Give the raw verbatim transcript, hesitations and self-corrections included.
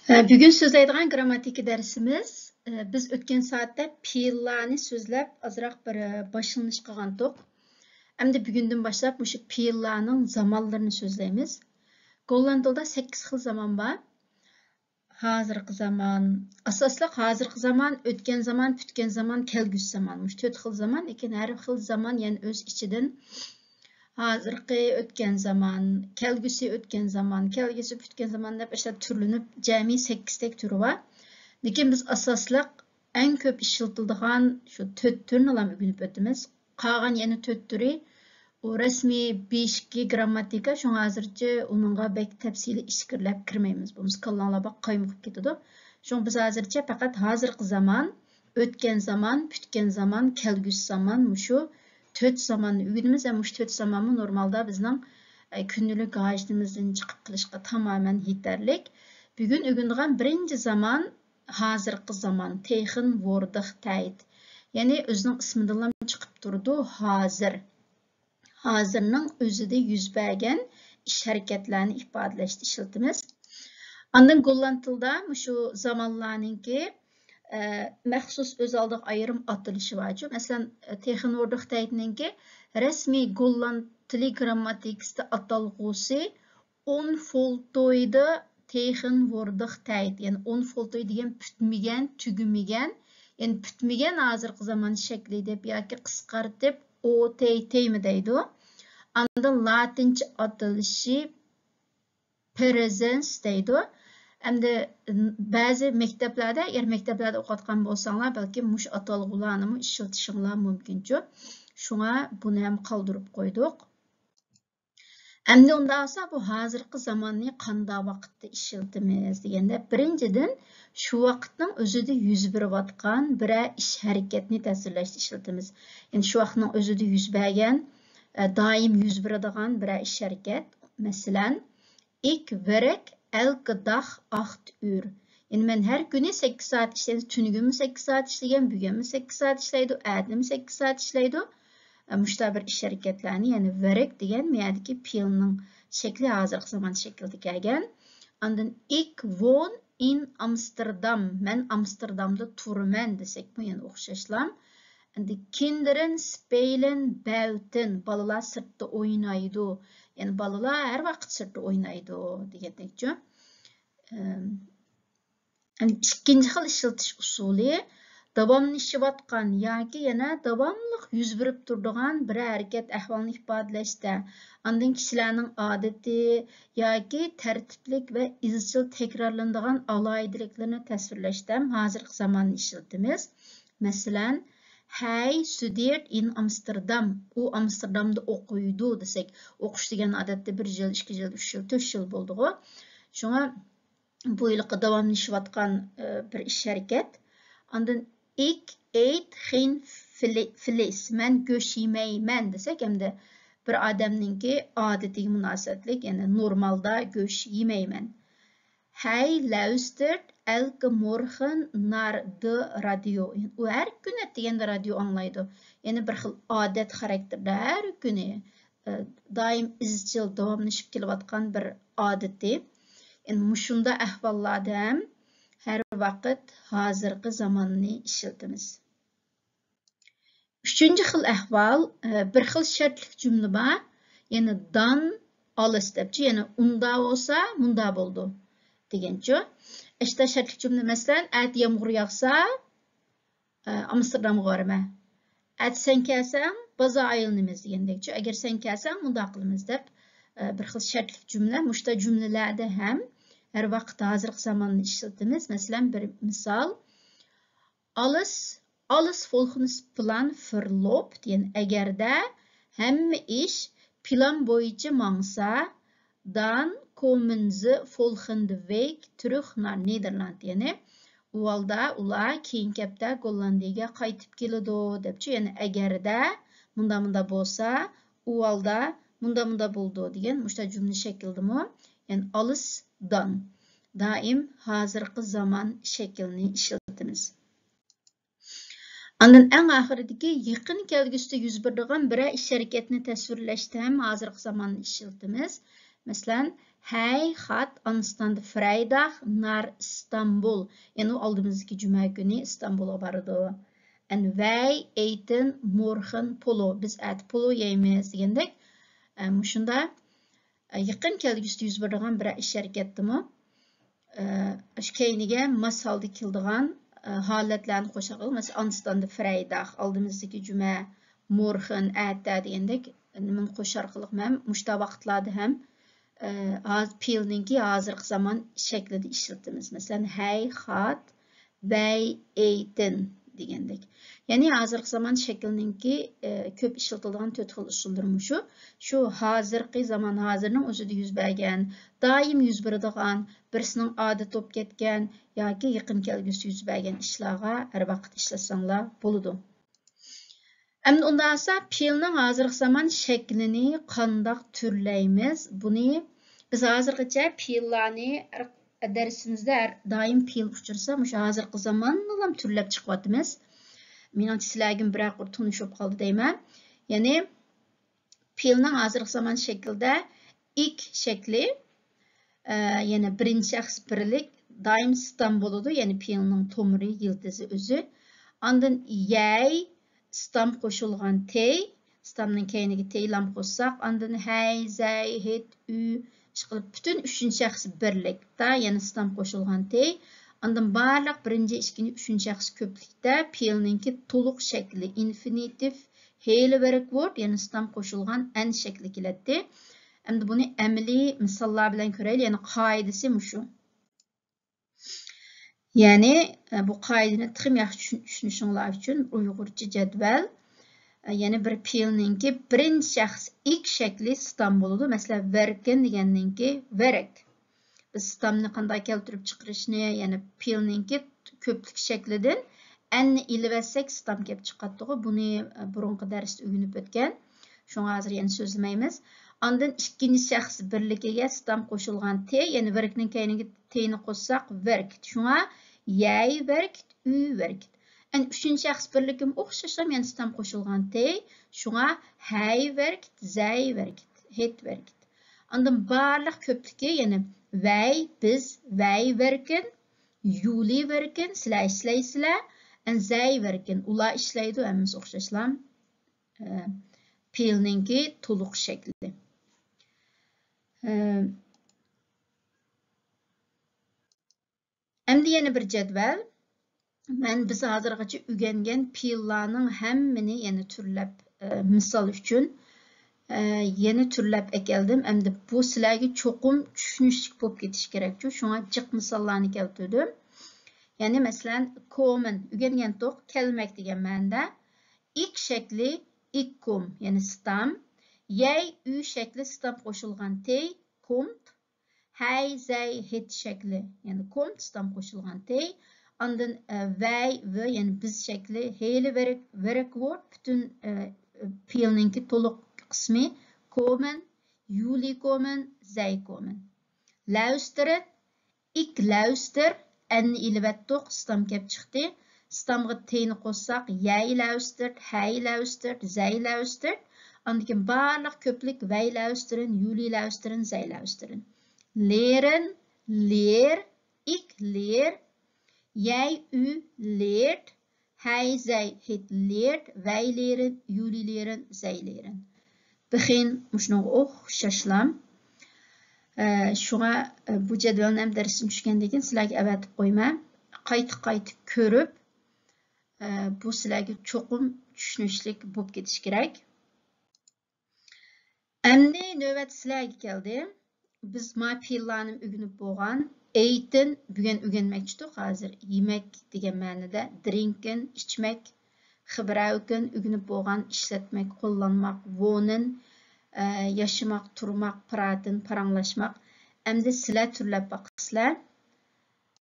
بۈگۈن سۆزلەيدىغان گىرامماتىكا دەرسىمىز، بىز ئۆتكەن سائەتتە پېئىللارنى سۆزلەپ، ئازراق بىر باشلىنىش قىلغانتۇق. ئەمدى بۈگۈندىن باشلاپ مۇشۇ پېئىللارنىڭ زامانلىرىنى سۆزلەيمىز. گوللاند تىلىدا سەككىز خىل زامان بار. ھازىرقى زامان، ئاساسلىق ھازىرقى زامان، ئۆتكەن زامان، پۈتكەن زامان، كەلگۈسى زامان. مۇشۇ تۆت خىل زامان، لېكىن ھەر خىل زامان يەنە ئۆز ئىچىدىن ھازىرقى، ئۆتكەن زامان، كەلگۈسى ئۆتكەن زامان، كەلگۈسى پۈتكەن زامان دەپ ئاشۇنداق تۈرلىنىپ، جەمئىي سەككىزتەك تۈرى بار. لېكىن بىز ئاساسلىق ئەڭ كۆپ ئىشلىتىلىدىغان شۇ تۆت تۈرنىلا ئۆگىنىپ ئۆتىمىز. قالغان يەنە تۆت تۈرى ئۇ رەسمىي بېشىكى گىرامماتىكا، شۇڭا ھازىرچە ئۇنىڭغا بەك تەپسىلىي ئىچكىرىلەپ كىرمەيمىز. بولمىسا كاللاڭلار بەك قايمۇقۇپ كېتىدۇ. شۇڭا بىز ھازىرچە پەقەت ھازىرقى زامان، ئۆتكەن زامان، پۈتكەن زامان، كەلگۈسى زامان، مۇشۇ تۆت زاماننى ئۆگىنىمىز. ھەم مۇشۇ تۆت زامانمۇ نورمالدا بىزنىڭ، ئە، كۈندىلىك ھاجىتىمىزدىن چىقىپ قېلىشقا تامامەن يېتەرلىك. بۈگۈن ئۆگىنىدىغان بىرىنچى زامان ھازىرقى زامان، تېخېن ۋور دىخ تەيت. يەنى ئۆزىنىڭ ئىسمىدىنلا چىقىپ تۇرىدۇ، ھازىر. ھازىرنىڭ ئۆزىدە يۈز بەرگەن ئىش-ھەرىكەتلەرنى ئىپادىلەشتە ئىشلىتىمىز. ئاندىن گوللاند تىلىدا مۇشۇ زامانلارنىڭكى، ئە، مەخسۇس ئۆز ئالدىغا ئايرىم ئاتىلىشى بارچۇ. مەسىلەن، تېخېن ۋور دىخ تەيتنىڭكى رەسمىي گوللاند تىلى گىرامماتىكىسىدا ئاتالغۇسى ئون فولتويدا تېخېن ۋور دىخ تەيت، يەنى ئون فولتوي دېگەن پۈتمىگەن، تۈگىمىگەن، يەنى پۈتمىگەن ھازىرقى زامان شەكلى دەپ ياكى قىسقارتىپ ئو تەي تەيمۇ دەيدۇ. ئاندىن لاتىنچە ئاتىلىشى پرېزېنس دەيدۇ. ئەمدى بەزى مەكتەپلەردە، ئەگەر مەكتەپلەردە ئوقۇۋاتقان بولساڭلار، بەلكىم مۇشۇ ئاتالغۇلارنىمۇ ئىشلىتىشىڭلار مۇمكىنچۇ. شۇڭا بۇنى ھەم قالدۇرۇپ قويدۇق. ئەمدى ئۇنداق بولسا، بۇ ھازىرقى زاماننى قانداق ۋاقىتتا ئىشلىتىمىز دېگەندە، بىرىنچىدىن، شۇ ۋاقىتنىڭ ئۆزىدە يۈز بېرىۋاتقان بىرەر ئىش ھەرىكەتنى تەسۋىرلەشتە ئىشلىتىمىز. يەنى شۇ ۋاقىتنىڭ ئۆزىدە يۈز بەرگەن، ئە، دائىم يۈز بېرىدىغان بىرەر ئىش ھەرىكەت. مەسىلەن، ئىك ۋېرك ئەلكە داخ ئاخت ئۇر. يەنى مەن ھەر كۈنى سەككىز سائەت ئىشلەيمەن. تۈنۈگۈنمۇ سەككىز سائەت ئىشلىگەن، بۈگۈنمۇ سەككىز سائەت ئىشلەيدۇ، ئەتىمۇ سەككىز سائەت ئىشلەيدۇ. ئە، مۇشۇنداق بىر ئىش ھەرىكەتلەرنى، يەنى ۋېرك دېگەن مۇ يەردىكى پېئىلنىڭ شەكلى ھازىرقى زامان شەكلىدە كەلگەن. ئاندىن ئىك ۋون ئىن ئامستېردام، مەن ئامستېردامدا تۇرىمەن دېسەكمۇ يەنە ئوخشاشلا. ئەمدى كىندېرن سپېيلېن بەۋتېن، بالىلار سىرتتا ئوينايدۇ. يەنى بالىلار ھەر ۋاقىت سىرتتا ئوينايدۇ دېگەندەكچۇ. ئىككىنچى خىل ئىشلىتىش ئۇسۇلى، داۋاملىشىۋاتقان ياكى يەنە داۋاملىق يۈز بېرىپ تۇرىدىغان بىرەر ھەرىكەت ئەھۋالنى ئىپادىلەشتە، ئاندىن كىشىلەرنىڭ ئادىتى ياكى تەرتىپلىك ۋە ئىزچىل تەكرارلىنىدىغان ئالاھىدىلىكلىرىنى تەسۋىرلەشتە ھەم ھازىرقى زاماننى ئىشلىتىمىز. مەسىلەن، ھەي ستۇدېرت ئىن ئامستېردام، ئۇ ئامستېردامدا ئوقۇيدۇ دېسەك، ئوقۇش دېگەن ئادەتتە بىر يىل، ئىككى يىل، ئۈچ يىل، تۆت يىل بولىدىغۇ. شۇڭا بۇ ھېلىقى داۋاملىشىۋاتقان، ئە، بىر ئىش ھەرىكەت. ئاندىن ئىك ئېيت خېن فلېس، مەن گۆش يېمەيمەن دېسەك، ئەمدى بىر ئادەمنىڭكى ئادىتىگە مۇناسىۋەتلىك، يەنى نورمالدا گۆش يېمەيمەن. ھەي لەۋستېرت ئەلكە مورخېن نار دى رادىيو. ئۇ ھەر كۈنى ئەتىگەندە رادىيو ئاڭلايدۇ. يەنى بىر خىل ئادەت خاراكتېردا ھەر كۈنى، ئە، دائىم ئىزچىل داۋاملىشىپ كېلىۋاتقان بىر ئادىتى. يەنى مۇشۇنداق ئەھۋاللاردا ھەم ھەر ۋاقىت ھازىرقى زاماننى ئىشلىتىمىز. ئۈچىنچى خىل ئەھۋال، ئە، بىر خىل شەرتلىك جۈملە بار. يەنى دان ئالىس دەپچۇ، يەنى ئۇندا بولسا مۇندا بولىدۇ دېگەنچۇ. ئىشتا شەرتلىك جۈملە، مەسىلەن، ئەتە يامغۇر ياغسا، ئە، ئامستېردامغا بارىمەن. ئەتە سەن كەلسەڭ، بازار ئايلىنىمىز دېگەندەكچۇ. ئەگەر سەن كەلسەڭ، مۇنداق قىلىمىز دەپ، ئە، بىر خىل شەرتلىك جۈملە. مۇشتا جۈملىلەردە ھەم ھەر ۋاقىت ھازىرقى زاماننى ئىشلىتىمىز. مەسىلەن، بىر مىسال. ئالىس، ئالىس فولخنس پلان فېرلوپ دېگەن، ئەگەردە ھەممە ئىش پىلان بويىچە ماڭسا، دان كومېن زى فولخندە ۋېگ ترۇخ نار نېدېرلاند، يەنى ئۇ ھالدا ئۇلار كېيىنكى ھەپتە گوللاندىيەگە قايتىپ كېلىدۇ دەپچۇ. يەنى ئەگەردە مۇندا مۇندا بولسا، ئۇ ھالدا مۇندا مۇندا بولىدۇ دېگەن مۇشۇنداق جۈملە شەكلىدىمۇ، يەنى ئالىس دان. دائىم ھازىرقى زامان شەكلىنى ئىشلىتىمىز. ئاندىن ئەڭ ئاخىرىدىكى يېقىن كەلگۈسىدە يۈز بېرىدىغان بىرەر ئىش ھەرىكەتنى تەسۋىرلەشتە ھەم ھازىرقى زاماننى ئىشلىتىمىز. مەسىلەن، Hei gaat aanstaande vrijdag naar Istanbul. يەنى ئۇ ئالدىمىزدىكى جۈمە كۈنى ئىستانبۇلغا بارىدۇ. En wij eten morgen polo. بىز ئەتە پولو يەيمىز دېگەندەك، ئە، مۇشۇنداق، ئە، يېقىن كەلگۈسىدە يۈز بېرىدىغان بىرەر ئىش ھەرىكەتتىمۇ، ئە، شۇ كەينىگە ماس ھالدا كېلىدىغان، ئە، ھالەتلەرنى قوشۇۋالغىلى. مەسىلەن، aanstaande vrijdag، ئالدىمىزدىكى جۈمە، morgen، ئەتە دېگەندەك نېمىنى قوشۇش ئارقىلىق ھەم مۇشۇنداق ۋاقىتلاردا ھەم، ئە، ھاز-، پېئىلنىڭكى ھازىرقى زامان شەكلىدە ئىشلىتىمىز. مەسىلەن، Hei gaat، wij eten دېگەندەك. يەنى ھازىرقى زامان شەكلىنىڭكى، ئە، كۆپ ئىشلىتىلىدىغان تۆت خىل ئۇسۇللىرى مۇشۇ. شۇ ھازىرقى زامان ھازىرنىڭ ئۆزىدە يۈز بەرگەن، دائىم يۈز بېرىدىغان، بىرسىنىڭ ئادىتى بولۇپ كەتكەن ياكى يېقىن كەلگۈسىدە يۈز بەرگەن ئىشلارغا ھەر ۋاقىت ئىشلەتسەڭلار بولىدۇ. ئەمدى ئۇنداق بولسا، پېئىلنىڭ ھازىرقى زامان شەكلىنى قانداق تۈرلەيمىز؟ بۇنى بىز ھازىرغىچە پېئىللارنى ھەر دەرسىمىزدە ھەر دائىم پېئىل ئۇچرىسا، مۇشۇ ھازىرقى زاماننىلا تۈرلەپ چىقىۋاتىمىز. مېنىڭچە سىلەرگىمۇ بىرەر قۇر تونۇش بولۇپ قالدى دەيمەن. يەنى پېئىلنىڭ ھازىرقى زامان شەكلىدە ئىك شەكلى، ئە، يەنى بىرىنچى شەخس بىرلىك، دائىم ستام بولىدۇ، يەنى پېئىلنىڭ تومۇرى، يىلتىزى ئۆزى. ئاندىن يەي، ستام قوشۇلغان تېي، ستامنىڭ كەينىگە تېي لام قوشساق، ئاندىن ھەي، زەي، ھېت، ئۈ، ئىشقىلىپ پۈتۈن ئۈچىنچى شەخس بىرلىكتە، يەنى ستام قوشۇلغان تېي. ئاندىن بارلىق بىرىنچى، ئىككىنچى، ئۈچىنچى شەخس كۆپلۈكتە پېئىلنىڭكى تولۇق شەكلى، ئىنفىنىتىف، ھېيلى ۋېرك ۋورت، يەنى ستام قوشۇلغان ئەن شەكلى كېلەتتى. ئەمدى بۇنى ئەمەلىي مىساللار بىلەن كۆرەيلى، يەنى قائىدىسى مۇشۇ. يەنى، ئە، بۇ قائىدىنى تېخىمۇ ياخشى چۈشىنىشىڭلار ئۈچۈن ئۇيغۇرچە جەدۋەل، ئە، يەنى بىر پېئىلنىڭكى بىرىنچى شەخس ئىك شەكلى ستام بولىدۇ. مەسىلەن، ۋېركىن دېگەننىڭكى ۋېرك. بىز ستامنى قانداق كەلتۈرۈپ چىقىرىشنى، يەنى پېئىلنىڭكى كۆپلۈك شەكلىدىن ئەننى ئېلىۋەتسەك، ستام كەپ چىقاتتىغۇ. بۇنى، ئە، بۇرۇنقى دەرستە ئۆگىنىپ ئۆتكەن. شۇڭا ھازىر يەنە سۆزلىمەيمىز. ئاندىن ئىككىنچى شەخس بىرلىكىگە ستام قوشۇلغان تېي، يەنى ۋېركنىڭ كەينىگە تېينى قوشساق، ۋېركت. شۇڭا يەي ۋېركت، ئۈ ۋېركت. ئەن ئۈچىنچى شەخس بىرلىكىم ئوخشاشلا يەنە ستام قوشۇلغان تېي. شۇڭا ھەي ۋېركت، زەي ۋېركت، ھېت ۋېركت. ئاندىن بارلىق كۆپلۈكى، يەنى ۋەي، بىز، ۋەي ۋېركن، يۇلى ۋېركن، سىلەر ئىشلەيسىلەر، ئەن زەي ۋېركن، ئۇلار ئىشلەيدۇ، ھەممىسى ئوخشاشلا. ئە، پېئىلنىڭكى تولۇق شەكلى. ئە، ئەمدى يەنە بىر جەدۋەل. مەن بىز ھازىرغىچە ئۆگەنگەن پېئىللارنىڭ ھەممىنى يەنە تۈرلەپ، ئە، مىسال ئۈچۈن، ئە، يەنە تۈرلەپ ئەكەلدىم. ئەمدى بۇ سىلەرگە چوقۇم چۈشىنىشلىك بولۇپ كېتىشى كېرەكچۇ، شۇڭا جىق مىساللارنى كەلتۈردۈم. يەنى مەسىلەن، كومېن ئۆگەنگەنتۇق، كەلمەك دېگەن مەنىدە. ئىك شەكلى ئىككوم، يەنى ستام. يەي، ئۈ شەكلى ستام قوشۇلغان تېي، كومت. ھەي، زەي، ھېت شەكلى، يەنى كومت، ستام قوشۇلغان تېي. ئاندىن، ئە، ۋەي، ۋ، يەنى بىز شەكلى، ھېيلى ۋېرك، ۋېرك ۋورت، پۈتۈن، ئە، پېئىلنىڭكى تولۇق قىسمى، كومېن، يۇلى كومېن، زەي كومېن. لاۋستىرىت، ئىك لاۋستىر، ئەننى ئېلىۋەتتۇق، ستام كەپ چىقتى. ستامغا تېينى قوشساق، يەي لاۋستىرت، ھەي لاۋستىرت، زەي لاۋستىرت. ئاندىن كېيىن بارلىق كۆپلۈك ۋەي لاۋستىرىن، يۇلى لاۋستىرىن، زەي لاۋستىرىن. لېرىن، لېر، ئىك لېر، يەي ئۈ لېرت، ھەي زەي ھېت لېرت، ۋەي لېرىن، يۇلى لېرىن، زەي لېرىن. بىخىن مۇشۇنىڭغا ئوخشاشلام. ئە، شۇڭا، ئە، بۇ جەدۋەلنى ھەم دەرسىدىن چۈشكەندىن كېيىن سىلەرگە ئەۋەتىپ قويىمەن. قايتا قايتا كۆرۈپ، ئە، بۇ سىلەرگە چوقۇم چۈشىنىشلىك بولۇپ كېتىشى كېرەك. ئەمدى نۆۋەت سىلەرگە كەلدى. بىز ما پېئىللارنى ئۆگىنىپ بولغان. ئېيتىن بۈگۈن ئۆگەنمەكچىدۇق، ھازىر يېمەك دېگەن مەنىدە. درىنكىن ئىچمەك. خىبرەۋكىن ئۆگىنىپ بولغان، ئىشلەتمەك، قوللانماق. ۋونىن، ئە، ياشىماق، تۇرماق. پراتىن پاراڭلاشماق. ئەمدى سىلەر تۈرلەپ باقىسىلەر.